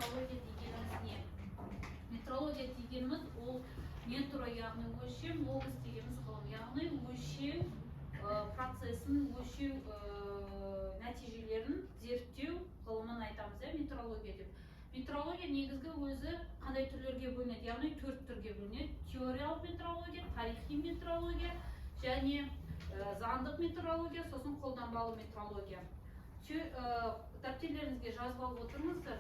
Метрология дегеніміз не? Метрология дегеніміз ол метро, яғни өлшем, логос дегеніміз ғылым, яғни өлшеу процесін, өлшеу нәтижелерін зерттеу ғылымын айтамыз, иә, метрология деп. Метрология негізгі өзі қандай түрлерге бөлінеді? Яғни төрт түрге бөлінеді: теориялық метрология, тарихи метрология және заңдық метрология, сосын қолданбалы метрология. Дәптерлеріңізге жазып алып отырыңыздар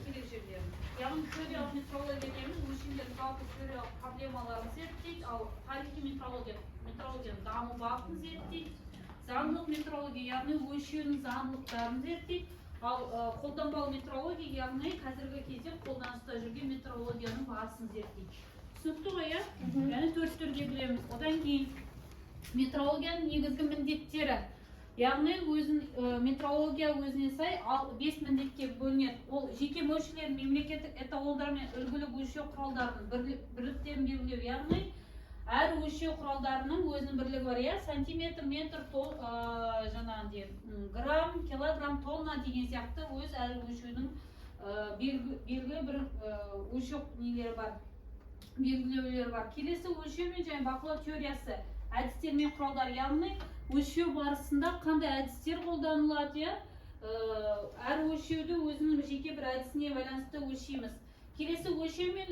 керек жерлерін. Яғни теориялық метрология дегеніміз өлшемдердің жалпы теориялық проблемаларын зерттейді, ал тарихи метрология метрологияның даму бағытын зерттейді, заңдылық метрология, яғни өлшеудің заңдылықтарын зерттейді, ал қолданбалы метрология, яғни қазіргі кезде қолданыста жүрген метрологияның барысын зерттейді. Түсінікті ғой, иә? Яғни төрт түрге бөлеміз. Одан кейін метрологияның негізгі міндеттері, яғни өзін метрология өзіне сай ал бес міндетке бөлінеді. Ол жеке мөлшерлер, мемлекеттік эталондар мен үлгілік өлшеу құралдарының бірліктерін белгілеу, яғни әр өлшеу құралдарының өзінің бірлігі бар, иә, сантиметр, метр, жаңағындай грамм, килограмм, тонна деген сияқты өз әр өлшеудің белгілі бір өлшеу нелері бар, белгілеулері бар. Келесі өлшеу мен және бақылау теориясы, әдістер мен құралдар, яғни өлшеу барысында қандай әдістер қолданылады, иә, әр өлшеуді өзінің жеке бір әдісіне байланысты өлшейміз. Келесі өлшеу мен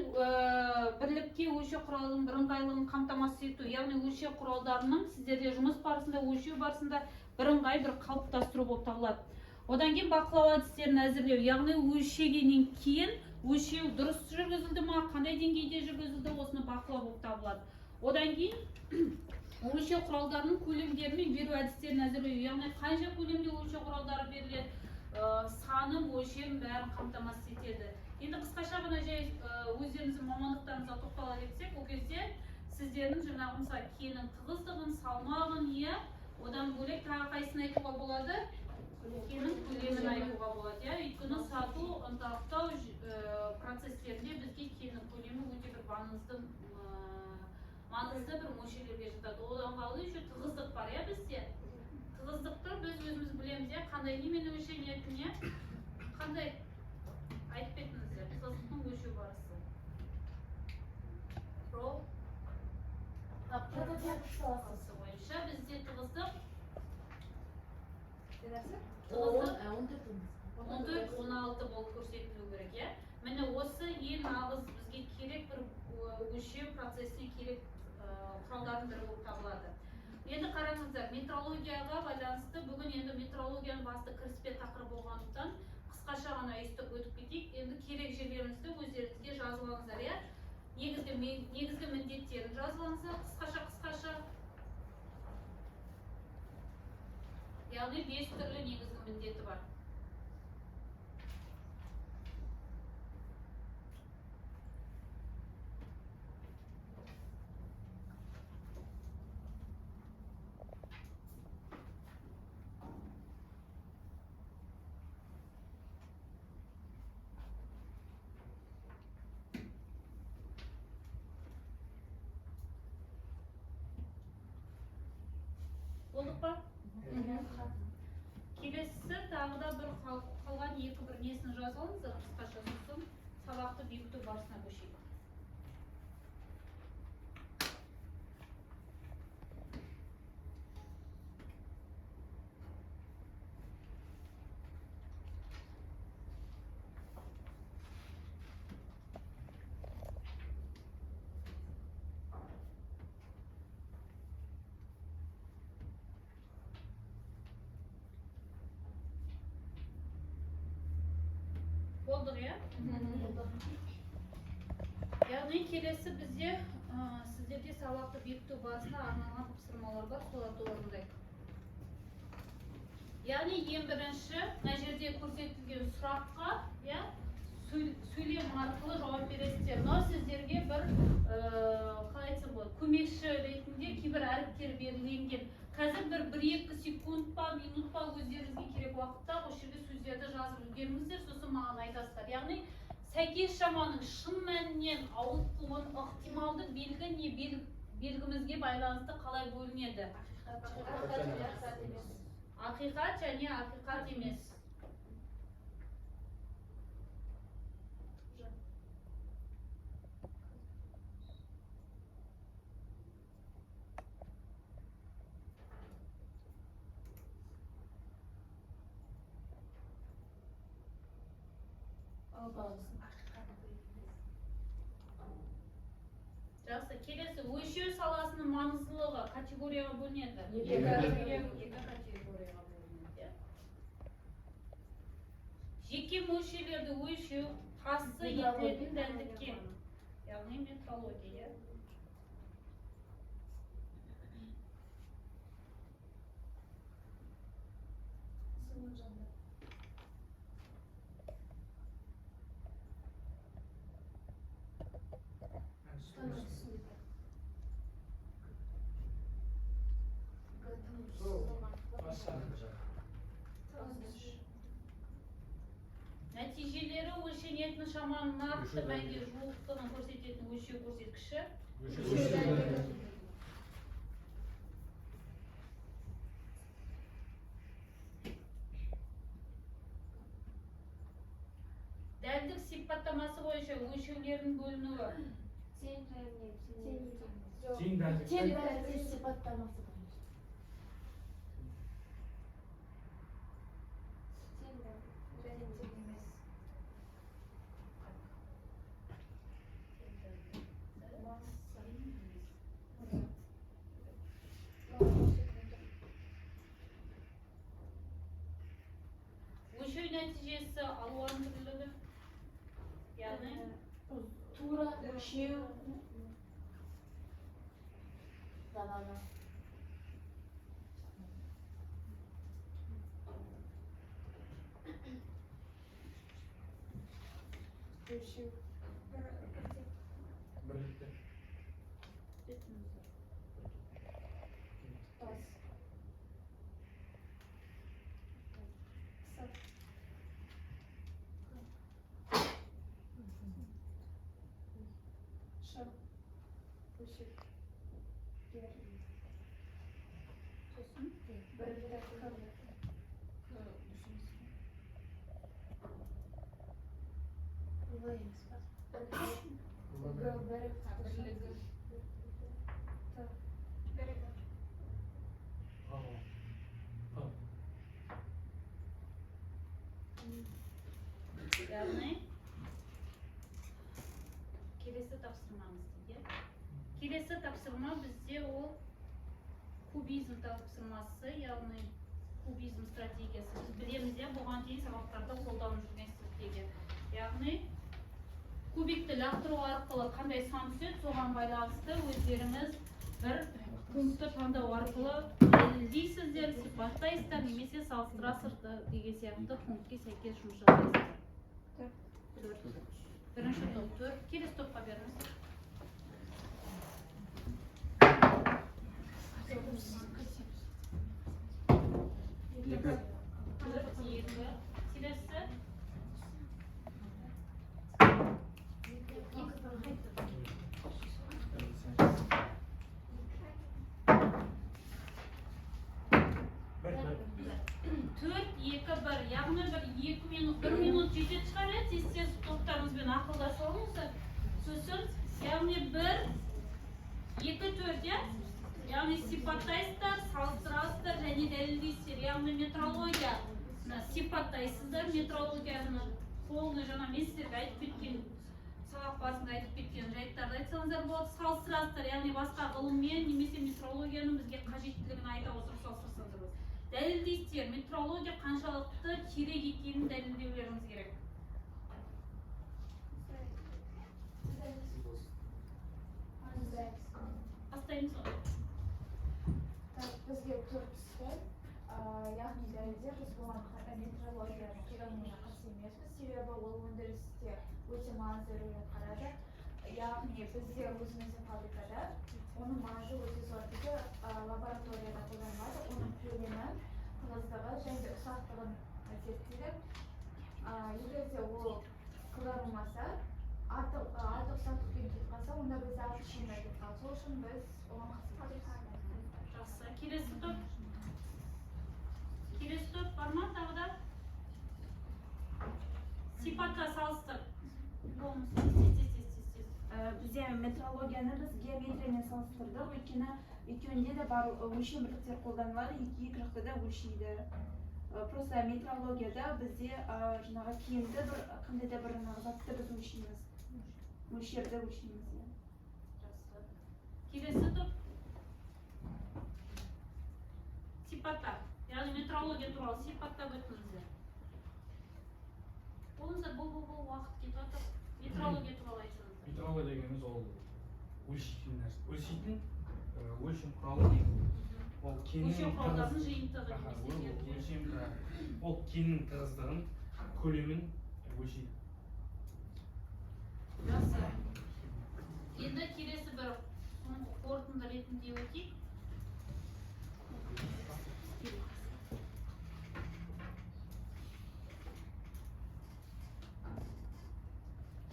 бірлікке өлшеу құралының бірыңғайлығын қамтамасыз ету, яғни өлшеу құралдарының сіздерде жұмыс барысында, өлшеу барысында бірыңғай бір қалыптастыру болып табылады. Одан кейін бақылау әдістерін әзірлеу, яғни өлшегеннен кейін өлшеу дұрыс жүргізілді ма, қандай деңгейде жүргізілді, осыны бақылау болып табылады. Одан кейін өлшеу құралдарының көлемдері мен беру әдістерін әзірлеу, яғни қанша көлемде өлшеу құралдары беріледі, саны, өлшемін бәрін қамтамасыз етеді. Енді қысқаша ғана жай өздеріңіздің мамандықтарыңызға тоқтала кетсек, ол кезде сіздердің жаңағы, мысалы, киенің тығыздығын, салмағын, иә, одан бөлек тағы қайсысын айтуға болады? Киенің көлемін айтуға болады, иә, өйткені сату, ұнтақтау процестерінде бізге киенің көлемі өте бір маңызды бір мөлшерлерге жатады. Одан қалды еще тығыздық бар, иә, бізде. Тығыздықты біз өзіміз білеміз, иә, қандай немен өлшенетінін, иә, қандай, айтып кетіңіздер, тығыздықтың өлшеу барысы. Бойынша бізде тығыздық 14-16 болып көрсетілу керек, иә. Міне, осы ең нағыз бізге керек бір өлшеу процесіне керек құралдардың бірі болып табылады. Енді қараңыздар, метрологияға байланысты бүгін енді метрологияның басты кіріспе тақырыбы болғандықтан қысқаша ғана өйстіп өтіп кетейік. Енді керек жерлеріңізді өздеріңізге жазып алыңыздар, иә, негізгі міндеттерін жазып алыңыздар қысқаша, яғни 5 түрлі негізгі міндеті бар. Болдық па? Келесісі тағы да бір қалған екі бір несін жазып алыңыздар қысқаша, сосын сабақты бекіту барысына көшейік. Болдық, иә? Яғни келесі бізде сіздерге сабақты бекіту барысына арналған тапсырмалар бар, соларды орындайық. Яғни ең бірінші мына жерде көрсетілген сұраққа, иә, сөйлем арқылы жауап бересіздер. Мынау сіздерге бір қалай айтсам болады, көмекші ретінде кейбір әріптер белгіленген. Қазір бір екі секунд па, минут па, өздеріңізге керек уақытта осы жерде сөздерді жазып үлгеріңіздер, сосын маған айтасыздар. Яғни сәйкес шаманың шын мәнінен ауытқуын ықтималды белгі не белгімізге байланысты қалай бөлінеді? Ақиқат және ақиқат емес. Алпауыз. Жақсы, келесі: өлшеу саласының маңыздылығы категорияға бөлінеді. Екі. Екі категорияға бөлінеді, иә. Жеке мөлшерлерді өлшеу қарсы етілетін дәлдікке, яғни метрология, иә. Нәтижелері өлшенетін шаманың нақты мәнге жуықтығын көрсететін өлшеу көрсеткіші. Өлшеу. Дәлдік сипаттамасы бойынша өлшеулердің бөлінуі. Тең. Тең дәлдік. Тең дәлдік сипаттамасы бойынша. Тең және тең емес. Өлшеу нәтижесі алуан түрлілігі, яғни Тура өлшеу. Дананы. Өлшеу. Бірлікте. Тұтас. Сап. Ш. Өлшеу. Гер. Сосын Бірлік. К дұрыс. В емес па? Г бір. Бірлігі. Т. А. П. Яғни келесі тапсырмамыз дейді, иә. Келесі тапсырма бізде ол кубизм тапсырмасы, яғни кубизм стратегиясы. Біз білеміз, иә, бұған дейін сабақтарда қолданып жүрген стратегия, яғни кубикті лақтыру арқылы қандай сан түседі, соған байланысты өздеріңіз бір пунктті таңдау арқылы дәлелдейсіздер, сипаттайсыздар немесе салыстырасыздар деген сияқты пунктке сәйкес жұмыс жасайсыздар. Төрт. Бірінші топ төрт. Келесі топқа беріңіз. Екі. Төрт, екі. Келесі. Бір, бір. Төрт, екі, бір. Яғни бір 2 минут, 1 минут жететін шығар, иә. Тез тез топтарыңызбен ақылдасып алыңыздар. Сосын, яғни бір, екі, төрт, иә. Яғни сипаттайсыздар, салыстырасыздар және дәлелдейсіздер. Яғни метрология, мына сипаттайсыздар метрологияны полный, жаңа мен сіздерге айтып кеткен, сабақ барысында айтып кеткен жайттарды айтсаңыздар болады. Салыстырасыздар, яғни басқа ғылыммен немесе метрологияның бізге қажеттілігін айта отырып салыстырсаңыздар болады. Дәлелдейсіздер, метрология қаншалықты керек екенін дәлелдеулеріңіз керек. Бастаймыз ғой. Так, бізге төрт түсті. Яғни дәлелдеп, біз бұған метрологияны қолдануына қарсы емеспіз, себебі ол өндірісте өте маңызды рөл атқарады. Яғни бізде өзіміздің фабрикада оның маңызы өте зор. Бізде лабораторияда қолданылады, оның көлемі, тығыздығы және де ұсақтығын зерттейді. Егер де ол қолданылмаса, артық ұсақтықпен кетіп қалса, онда бізде артық шығындар кетіп қалады. Сол үшін біз оған қарсы емеспіз. Жақсы, келесі топ. Келесі топ бар ма тағы да? Сипатта, салыстыр. Болыңыз, тез, тез, тез, тез, тез, тез. Бізде метрологияны біз геометриямен салыстырдық, өйткені екеуінде де бар өлшем бірліктер қолданылады, екі жақта да өлшейді. Просто метрологияда бізде жаңағы кенді бір қандай да бір жаңағы затты біз өлшейміз. Мөлшерді өлшейміз, иә. Жақсы. Келесі топ. Сипаттап. Яғни метрология туралы сипаттап өтіңіздер. Болыңыздар, бол, бол, бол, уақыт кетіп жатыр. Метрология туралы айтсаңыздар. Метрология дегеніміз ол өлшейтін нәрсе. Өлшейтін өлшем құралы негізі. Ол кеннің Өлшеу құралдарының жиынтығы немесе зерттеу. Өлшем, ол кеннің тығыздығын, көлемін өлшейді. Жақсы. Енді келесі бір соңғы қорытынды ретінде өтейік.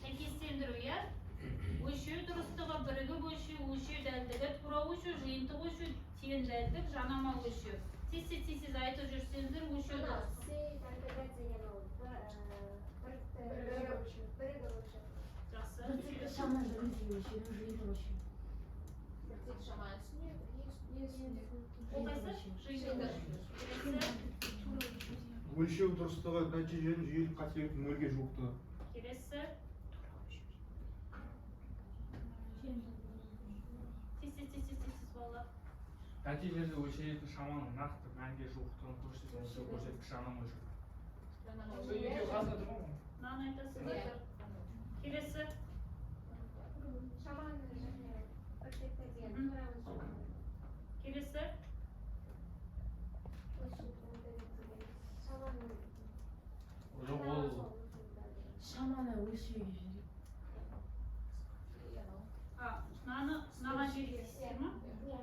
Сәйкестендіру, иә? Өлшеу дұрыстығы, бірігіп өлшеу, өлшеу дәлдігі, тура өлшеу, жиынтық өлшеу, тең дәлдік, жанама өлшеу. Тез тез тез тез айтып жүрсеңіздер, өлшеу дұрыс. Бірігіп өлшеу. Жақсы. Біртекті шаманы бірдей өлшеу, жиынтық өлшеу. Біртекті шаманың үстіне, не үстінде? Ол қайсы? Жиынтық өлшеу. Келесі. Өлшеу дұрыстығы нәтиженің жүйелік қасиетінің нөлге жуықтығы. Келесі. Тез тез тез тез тез тез балалар. Нәтижелерді өлшенетін шаманың нақты мәнге жуықтығын көрсететін өлшеу көрсеткіш жанама өлшеу. Мынаны айтасыздар. Келесі. Шаманы және біртекті деген тура өлшеу. Келесі. Өлшеу дәлдігі деген шаманың Жоқ, ол Шаманы өлшеуге жібереді. А, мынаны мынаған жібересіздер ма? Иә.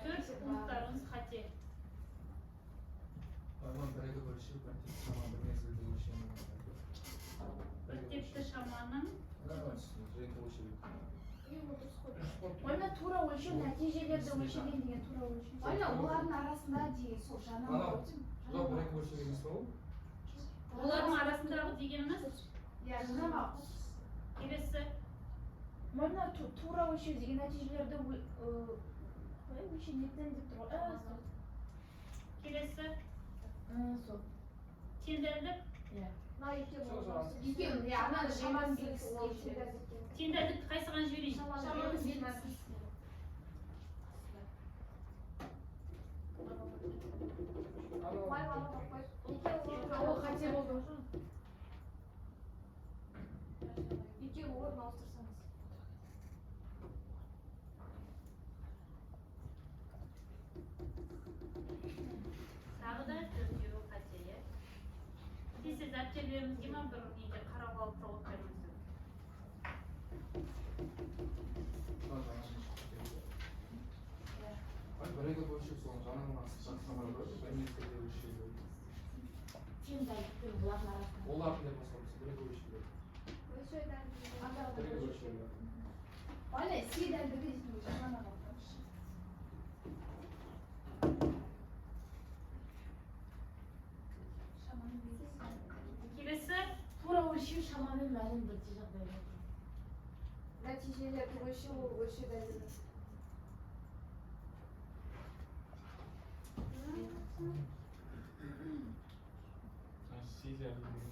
Төрт пункттарыңыз қате. Норман бірігіп өлшеу, біртекті шама бір мезгілде өлшемін. Біртекті шаманың Нормально, жиынтық өлшеу. Ойна тура өлшеу нәтижелерді өлшеген деген тура өлшеу. Ойна олардың арасында деген сол жанама Анау, өлшеу. Жоқ, бірігіп өлшеу емес пе ол? Олардың арасындағы дегеніміз Иә, жанама. келесі. Ойна тура өлшеу деген нәтижелерді қалай өлшенетін деп тұр ғой. Сол. Келесі. Сол. Тең дәлдік. Иә. Мына екеуі екеуін, иә, ананы шаманың белгісі өлшеу. Тең дәлдікті қайсыған жіберейін? Шаманың белгісі. Ол қате болды уже. Екеуін орын ауыстырсаңыз. Тағы да төртеуі қате, иә? Тез тез дәптерлерімізге ма бір неге қарап алып жауап беріңіздер. Бірігіп өлшеу соның жанамасы шамалы бар, бір мезгілде өлшеу. Тең дәлдікпен бұлардың арасында. Олардың деп қосамыз, бірігіп өлшеу. Өлшеу дәлдігі. Бірігіп өлшеу. Ойна си дәлдігі дейтін жанама қалып. Шаманың белгісі. Келесі. Тура өлшеу шаманың мәнін бірдей жағдайда. Нәтижелерді өлшеу ол өлшеу дәлдігі.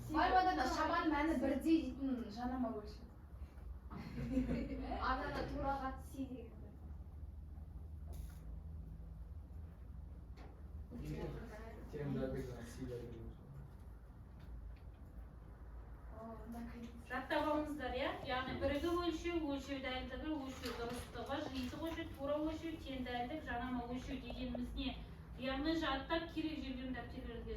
Маймадана шаманың мәні бірдей дейтін жанама өлшеу. Ананы тураға си деген. Тең дәлдік жаңағы си дәлдігі. Жаттап алыңыздар, иә? Яғни бірігіп өлшеу, өлшеу дәлдігі, өлшеу дұрыстығы, жиынтық өлшеу, тура өлшеу, тең дәлдік, жанама өлшеу дегеніміз не? Яғни жаттап керек жерлерін дәптерлеріңізге